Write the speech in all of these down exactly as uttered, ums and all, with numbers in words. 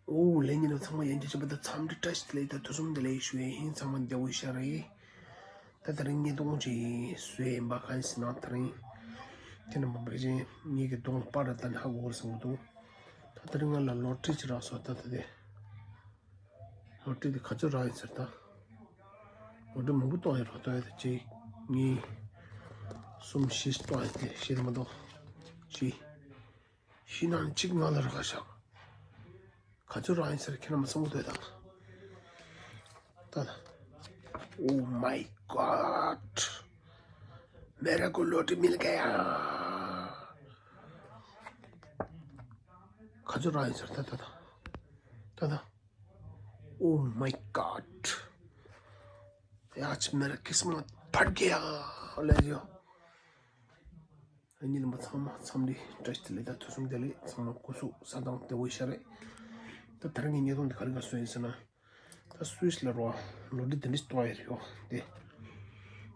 ཨོ་ལྷན་རྒྱས་རྣམས་ཚང་མ་ཡང་བསྐྱར་བྱས་པ་དང་འཚམས་འདྲི་བཀྲ་ཤིས་བདེ་ལེགས་དང་ཐུགས་སུམ་བདེ་ལེགས་ཞུ་ཡས་ཡིན། ཚང་མ་བདེ་པོ་ཤག་རེད། ད་དེ་རིང་བརྙན་ཐུང་ཅིག་བཟོས་ཡིན་པ། གང་ཡིན་ཟེར་ན་དེ་རིང་ཁྱེད་རྣམ་པ་ཕལ་ཆེར་ངེད་ཀྱི་གདོང་པར་ལྟ་ནས་ཧ་གོ་གི་རེད་བསམ་གྱི་འདུག་ད་དེ་རིང་ང་ལ་ལོ་ཊི་རི་ཅིག་རག་སོང་། ད་ད་དེ་ལོ་ཊི་རི་དེ་ག་ཚོད་རག་ཡིན་ཟེར། ད་ལོ་ཊི་རི་མང་པོ་གཏོང་ཡ་རག་གཏོང་ཡ་དེ་གཅིག་གཉིས་གསུམ་བཞི་གཏོང་ཡ་དེ་བཞི་དེ་མ་གཏོགས་བཞི། བཞི་ནང་གཅིག་ང་ལ་རག་ཤག་ག་ཚོད་རག་ཡིན་ཟེར། ཁྱེད་རྣམ་པ་བསམ་བློ་ལྟོས་དང་། ད་ད། Oh my God! मेरे को लॉटरी मिल गया! ག་ཚོད་རག་ཡིན་ཟེར། ད་ད་ད། ད་ད། Oh my God! आज मेरा किस्मत फट गया! ले जो। ཨ་ནི་རྣམ་པ་ཚང་མ་འཚམས་འདྲི་བཀྲ་ཤིས་བདེ་ལེགས་དང་ཐུགས་སུམ་བདེ་ལེགས། ཚང་མ་སྐུ་གཟུགས་གསལ་ཐང་བདེ་པོ་ཤག་རེད། ད་དེ་རིང་གི་བརྙན་ཐུང་འདི་ག་རེ་ག་བཟོས་ཡིན་ཟེར་ན། ད་སུད་སི་ལ་རོ་ལོ་ཊི་རི་དེ་འདྲ་གཏོང་ཡ་རེད་ཡོ། དེ་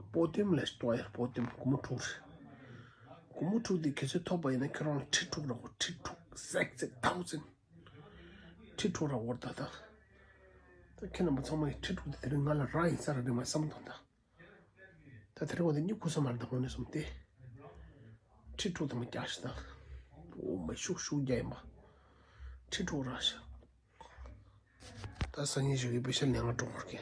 སྤོ་ཏེམ་ལ་གཏོང་ཡ། སྤོ་ཏེམ་སྒོར་མོ་དྲུག་རེད། སྒོར་མོ་དྲུག་དེ་གལ་སྲིད་ཐོབ་པ་ཡིན་ན་ཁྱེད་རང་ཁྲི་དྲུག་རག་གོ། ཁྲི་དྲུག sixty thousand. ཁྲི་དྲུག་རག་གོ། ད་ད་ད་ཁྱེད་རྣམ་པ་ཚང་མ་ཡི་ཁྲི་དྲུག་དེ་དེ་རིང་ང་ལ་རག་ཡིན་ས་རེད་མ་བསམ་དང་། ད་ད་དེ་རིང་བ་དེ་གཉིད་ཁུག་ས་མ་རེད། ད་དངོས་གནས་སོང་སྟེ་ཁྲི་དྲུག་དེ་མ་རྒྱག་ཤི་ད། འོ་མ་ཤུགས་ཤུགས་རྒྱག་ཡིན་པ། ཁྲི་དྲུག་རག་ཤག་ད་སང་ཉིན་ཞོགས་ཀྱི་པེ་ཤ་ལེན་ག་འགྲོ་དགོས་ཀྱི།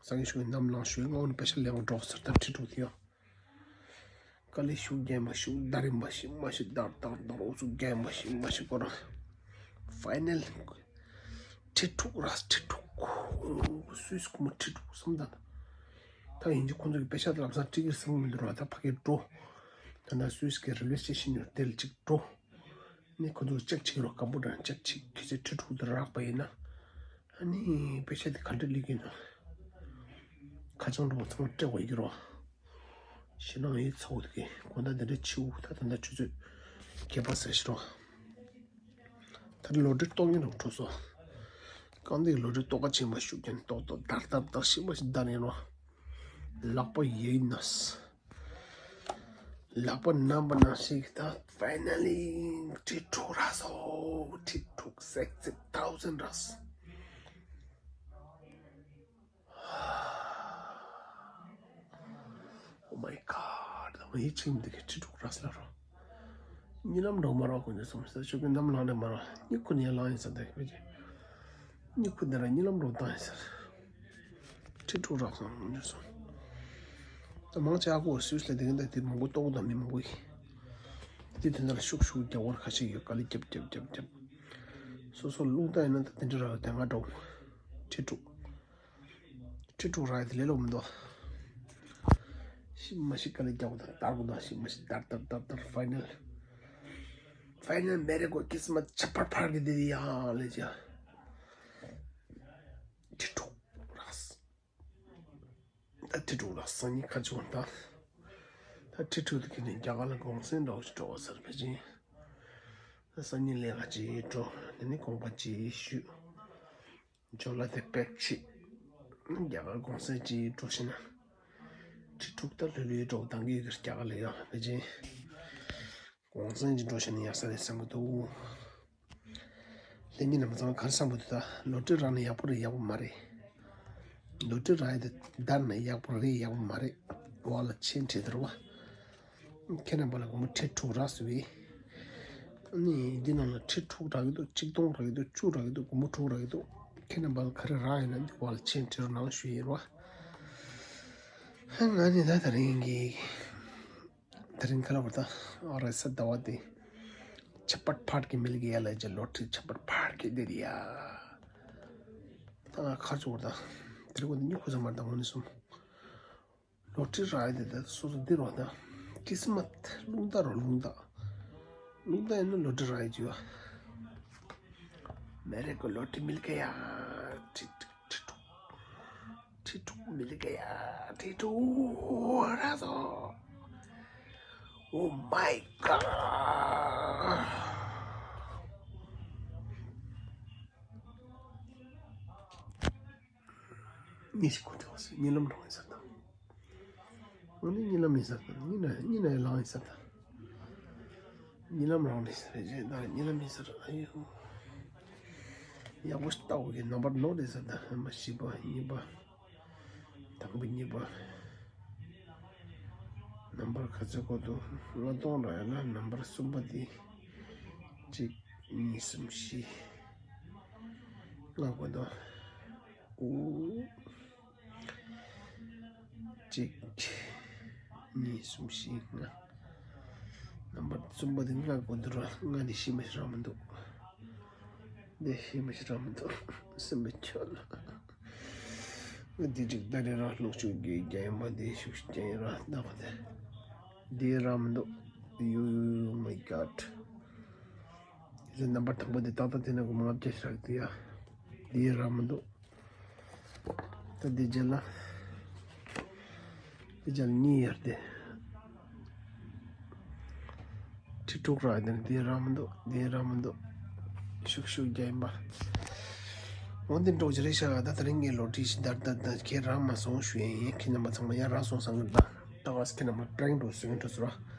སང་ཉིན་ཞོགས་ཀྱི་ནམ་ལངས་ཞོགས་ཀྱི་སྔ་མོ་ནས་པེ་ཤ་ལེན་ག་འགྲོ་ཟེར། ད་ཁྲི་དྲུག་དེ་ཡང་དཀའ་ལས་ཤུགས་རྒྱག་མ་ཤུགས་ད་རིམ་པ་ཞིག་མ་ཤུགས་དར་དར་དར་འུ་ཚུགས་རྒྱག་མ་ཤུགས་མ་ཤུགས་ཁོ་རང་ཕའི་ནལ་ཁྲི་དྲུག་རག་ཁྲི་དྲུག་སུད་སི་སྒོར་མོ་ཁྲི་དྲུག་བསམ་ད། ད་ཡིན་གྱི་ཁོང་ཚོ་གི་པེ་ཤ་དེ་ལམ་སང་སྤྲད་ཀྱི་བསམ་གྱི་མི་འདུག་ར། ད་ཕ་གིར་འགྲོ། ད་ལྟ་སུད་སི་གི་རེལ་ཝེ་སི་ཊེ་ཤན་ཡོད་དེ་ལ་གཅིག་འགྲོ། ནི་ཁོ་ཚོ་ཅེག་བྱེད་རོགས། སྐམ་པོ་དང་ཅེག་བྱེད་ཁྱེད་ཚོས་ཁྲི་དྲུག་དེ་རག་པ་ཡིན་ན། ཨ་ནི་པེ་ཤ་དེ་ག་འདྲ་ལུས་ཀྱི་ན། ཁ་བྱང་འགྲོ་བ་ཚང་མ་སྤྲད་དགོས་ཀྱི་རོ། ཞེ་ནང་ཡིད་ཚ་བོ་དེ་གི་དགོང་དག་དེ་འདྲ་ཆེའུ་ད་ད་ལྟ་ཆུ་ཚོད་བརྒྱད་པ་ཟེར་ཞིག་རོ། ད་ལོ་ཊི་རི་གཏོང་གི་འདུག་གྲོགས་སོ། རྐང་འདི་གི་ལོ་ཊི་རི་གཏོང་ག་ཕྱིན་པ་ཤུགས་ཀྱང་ཏོག་ཏོག་དར་དར་དར་ཤིག་མ་ཞིག་དར་ཡིན་རོ། ལག་པ་ཡིན་ནས། ལག་པ་ནམ་པ་ནང་ཞིག་ད་ཕའི་ནལ་ལི་ཁྲི་དྲུག་རག་སོང་། ཁྲི་དྲུག sixty thousand རག་སོང་། Oh my God! ད་ང་ཡིད་ཆེས་མི་འདུག་གི། ཁྲི་དྲུག་རག་སོང་ལ་རོ། གཉིད་ལམ་འགྲོ་མ་རོགས་ཀུན་ནས་སོང་ཟེར། ཆོས་ཀུན་ནམ་ལངས་ནས་མ་རོགས། གཉིད་ཁུག་ནས་ལངས་ཡིན་ཟེར། ད་ཕལ་ཆེར་གཉིད་ཁུག་ནས་ར་གཉིད་ལམ་འགྲོ་བཏང་ཡིན་ཟེར། ཁྲི་དྲུག་རག་སོང་ནས་སོང་། ད་མང་ཆེ་ཨ་ཁུ་སུད་སི་ལ་བསྡད་མཁན་ད་དེ་མང་པོ་ལྟོ་གོ་ད་མི་མང་པོ་ཡིན། དེ་དོན་དག་ལ་ཤུགས་ཤུགས་རྒྱག་བར་ཁ་ཤས་ཡོད། དཀའ་ལས་རྒྱབ་རྒྱབ་རྒྱབ་རྒྱབ། སོ་སོ་རླུང་རྟ་ཡིན་ན་ད་དེ་འདྲ་རག་ཡོད། དེ་ང་འགྲོ། ཁྲི་དྲུག་ཁྲི་དྲུག་རག་ཡ་དེ་ལས་སླ་པོ་མི་འདུག་ཤི་མ་ཤི་དཀའ་ལས་རྒྱག་དགོས་དང་དར་དགོས་དང་། ཤི་མ་ཤི་དར་དར་དར་དར། ཕའི་ནལ། ཕའི་ནལ། मेरे को किस्मत छप्पड़ फाड़ के दे दिया। ལས་ཀྱང་ཁྲི་དྲུག་རག་ད་ཁྲི་དྲུག་རག་སང་ཉིན་ཁ་ཆུང་ད། ད་ཁྲི་དྲུག་དེ་ཁྱེར་ནས་རྒྱ་གར་ལ་གུང་སེང་འདྲ་བོ་ཞིག་འགྲོ་བ་ཟེར་ཕལ་ཆེར། ད་སང་ཉིན་ལས་ཀ་ཅིག་འགྲོ། དེ་ནས་དགོངས་པ་ཅིག་ཞུ། ཇོ་ལ་དེ་པེག་ཆི། རྒྱ་གར་གུང་སེང་ཅིག་འགྲོ་ཤེ་ན། ཁྲི་དྲུག་ད་ལྷོད་ལྷོད་འགྲོ་བཏང་གི་ཡོད་ཀྱི། རྒྱ་གར་ལ་ཡང་ཕལ་ཆེར་གུང་སེང་ཅིག་འགྲོ་ཤེ་ན་ཡག་ས་རེད་བསམ་གྱི་འདུག་ལྷན་རྒྱས་རྣམ་པ་ཚང་མ་ག་རེ་བསམ་གྱི་འདུག་ད་ལོ་ཊི་རི་རག་ན་ཡག་པོ་རེད་ཡག་པོ་མ་རེད། ལོ་ཊི་རི་རག་ཡ་དེ་བདའ་ན་ཡག་པོ་རེད་ཡག་པོ་མ་རེད། འོག་ལ་མཆན་བྲིས་འདུག་ར་བ། ཁྱེད་རྣམ་པ་ལ་སྒོར་མོ་ཁྲི་དྲུག་རག་སོང་བས། ཨ་ནི་འདི་ནང་ལ་ཁྲི་དྲུག་རག་གི་འདུག་ཆིག་སྟོང་རག་གི་འདུག་བཅུ་རག་གི་འདུག་སྒོར་མོ་དྲུག་རག་གི་འདུག་ཁྱེད་རྣམ་པ་ལ་ག་རེ་རག་ཡོད་ན་འདི་འོག་ལ་མཆན་བྲིས་རོགས་གནང་ཞུ་ཡིན་ར་བ། ཧ། ང་ནི་ད་དེ་རིང་གི་དེ་རིང་ག་ལ་བར་ད་ཨ་རེ་ས་ཟླ་བ་དེ་छप्पड़ फाड़ के मिल गया ལ་ཅི། ལོ་ཊི་རི་छप्पड़ फाड़ के दे दिया། ད་ང་ཁར་ཚོར་ད་དེ་རིང་གོ་འདི་གཉིད་ཁུག་ས་མ་རེད། ད་དངོས་གནས་སོང་། ལོ་ཊི་རི་རག་ཡ་དེ་ད་སོ་སོ་འདི་རོ་ད། ཀིས་མད། རླུང་རྟ་རོ། རླུང་རྟ། རླུང་རྟ་ཡིན་ན་ལོ་ཊི་རི་རག་ཡ་ཅིག་ཡོད། मेरे को लॉटरी मिल गया। ཁྲི་དྲུག་ཁྲི་དྲུག་ཁྲི་དྲུག་मिल गया། ཁྲི་དྲུག་རག་སོང་། Oh my God! གཉིད་ཞིག་ཁུག་ཐུབ་སོང་། གཉིད་ལམ་འགྲོ་ཡིན་ས་དང་། འོ་ནི་གཉིད་ལམ་ཡིན་ས་དང་། གཉིད་ན་གཉིད་ན་ཡང་ལངས་ཡིན་ས་དང་། གཉིད་ལམ་རང་རེད་ཟེར་རེད་ཅེས་དང་། གཉིད་ལམ་ཡིན་ས་རེད། ཨ་ཡོ། ཡག་པོ་ཞིག་ལྟ་དགོས་ཀྱི། ནམ་བར་ནོར་རེད་ཟེར། ད་ཨ་མ་བཞི་པ་གཉིས་པ། དང་པོ་གཉིས་པ། ནམ་བར་ག་ཚོད་གོ་འདུག་ལྔ་སྟོང་རག་ཡོད་ན། ནམ་བར་གསུམ་པ་དེ་གཅིག་གཉིས་གསུམ་བཞི་ལྔ་གོ་འདུག་ཨུ། གཅིག་གཉིས། གསུམ། བཞི། ལྔ། ནམ་བར་གསུམ་པ་དེ་ལྔ་གོ་འདུག་ར། ལྔ་ནི་ཤི་མ་ཤི་རག་མི་འདུག་འདི་ཤི་མ་ཤི་རག་མི་འདུག་སེམས་པ་སྐྱོ་ལ། འདི་གཅིག་ད་རེ་ར་ལོག་ཤུགས་ཀྱིས་རྒྱ་ཡན་པ་འདི་ཤུགས་ཤིག་རྒྱ་ཡན་ར་ད་གོ་དེ། འདི་རག་མི་འདུག་ཡུ། Oh my God. ནམ་བར་དང་པོ་དེ་ཏག་ཏག་དེ་ན་གོ་མ་བརྒྱ་ཤི་རག་དེ་ཡ། འདི་རག་མི་འདུག་ད་འདི་རྗེས་ལ། འདི་རྗེས་ལ་གཉིས་ཡར་དེ། ཁྲི་དྲུག་རག་དེ་ནི་འདི་རག་མི་འདུག་འདི་རག་མི་འདུག་ཤུགས་ཤུགས་རྒྱ་ཡན་པ། འོ་འདི་འགྲོ་གི་རེད་ཤག་ད་དེ་རིང་ངའི་ལོ་ཊི་རི་ཞིག་དར་དར་དར་ཁྱེད་རག་མ་སོང་ཞུ་ཡིན། ཁྱེད་རྣམ་པ་ཚང་མ་ཡར་རག་སོང་བསམ་གི་ད། ད་ག་ས་ཁྱེད་རྣམ་པ་པྲེང་འགྲོ་སུ་ཡིན་འགྲོ་ཟེར་བ།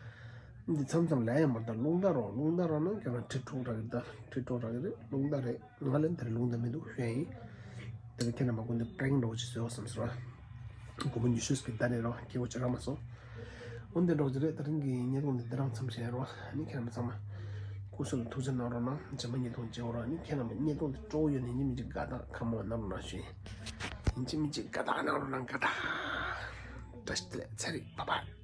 འདི་མཚམས་མཚམས་ལས་ཡང་མ་ད་རླུང་རྟ་རོ་རླུང་རྟ་རོ་ན་ཁྱོད་རང་ཁྲི་དྲུག་རག་གི་ད། ཁྲི་དྲུག་རག་གི་རེད། རླུང་རྟ་རེད། ང་ལ་འདིར་རླུང་རྟ་མི་འདུག་ཤོད་ཡིན། དེ་ལ་ཁྱེད་རྣམ་པ་ཀུན་ཏུ་པྲེང་འགྲོ་ཅིག་བཟོས་བསམ་ཟེར་བ། དགོང་མོ་ཉི་ཤུ་ཟིག་གི་ད་ནས་རོ་སྐྱེ་བོ་ཅིག་རག་མ་སོང་། འོན་ཏེ་འགྲོ་ཅིག་རེད། ད་རིང་གི་བརྙན་ཐུང་འདི་འདི་རང་མཚམས་བཞག་རོ། ཨ་ནི་ཁྱེད་རྣམ་པ་ཚང་མ་སྐུ་གཟུགས་ལ་ཐུགས་རྗེ་གནང་རོགས་གནང་། རྗེས་མ་བརྙན་ཐུང་མཇལ་རོགས། ཨ་ནི་ཁྱེད་རྣམ་པ་བརྙན་ཐུང་འདི་སྤྲོ་བོ་ཡོད་ན་ཡིན་གཅིག་མིན་གཅིག་དགའ་རྟགས་ཁ་མོ་གནང་རོགས་གནང་ཞུ་ཡིན། ཡིན་གཅིག་མིན་གཅིག་དགའ་རྟགས་གནང་རོགས་གནང་། དགའ་རྟགས། བཀྲ་ཤིས་བདེ་ལེགས། ཚེ་རིང་། བྷའི་བྷའི།